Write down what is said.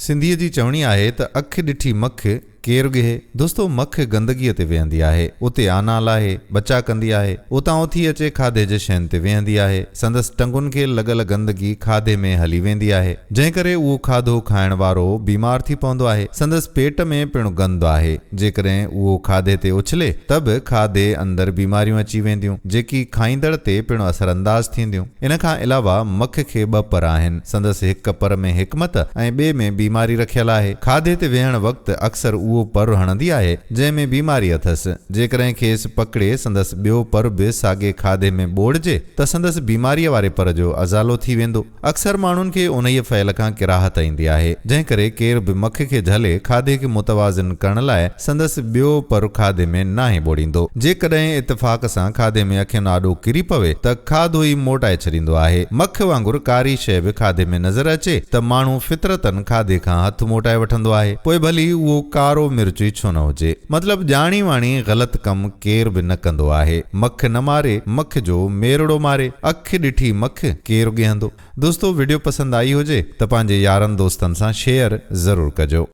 سنڌيء جي چوڻي آهي ته اک ڏٺي مک ڪير ڳهي. دوستو مک گندگيء تي ويهندي آهي، اتي آنا لاهي، ٻچا ڪندي آهي، اتان اٿي اچي کاڌي جي شين تي ويهندي آهي، سندس ٽنگن کي لڳل گندگي کاڌي ۾ هلي ويندي آهي، جنهن ڪري اهو کاڌو کائڻ وارو بيمار ٿي پوندو آهي، سندس پيٽ ۾ پڻ گند آهي، جيڪڏهن اهو کاڌي تي اڇلي ته به کاڌي اندر بيماريون اچي وينديون، جيڪي کائيندڙ تي پڻ اثرانداز ٿينديون. ان کان علاوه مک کي ٻه پر آهن. سندس هڪ پر ۾ حڪمت ۽ ٻئي ۾ بيماري رکيل آهي. کاڌي تي ويهڻ وقت اڪثر اهو پر هڻندي آهي، جنهن ۾ بيماري اٿس. جيڪڏهن کيس پڪڙي سندس ٻيو پر به ساڳئي کاڌي ۾ ٻوڙجي ته سندس بيماريء واري پر جو ازالو ٿي ويندو. اڪثر ماڻهن کي انهيء فعل کان ڪراهت ايندي آهي، جنهن ڪري ڪير به مک کي جهلي کاڌي کي متوازن ڪرڻ لاء سندس ٻيو پر کاڌي ۾ ناهي ٻوڙيندو. جيڪڏهن اتفاق سان کاڌي ۾ اکين آڏو ڪري پوي ته کاڌو ئي موٽائي ڇڏيندو آهي. مک وانگر ڪاري شيء به کاڌي ۾ نظر اچي ته ماڻهو فطرتاً کاڌي کان هٿ موٽائي وٺندو آهي، پوء ڀلي اهو ڪارو مرچ ئي ڇو نه هجي. مطلب ڄاڻي واڻي غلط ڪم ڪير به نه ڪندو آهي. مک نه ماري، مک جو ميرڙو ماري. اک ڏٺي مک، ڪير ڳيهندو. دوستو وڊيو پسند آئي هجي ته پنهنجي يارن دوستن سان شيئر ضرور ڪجو.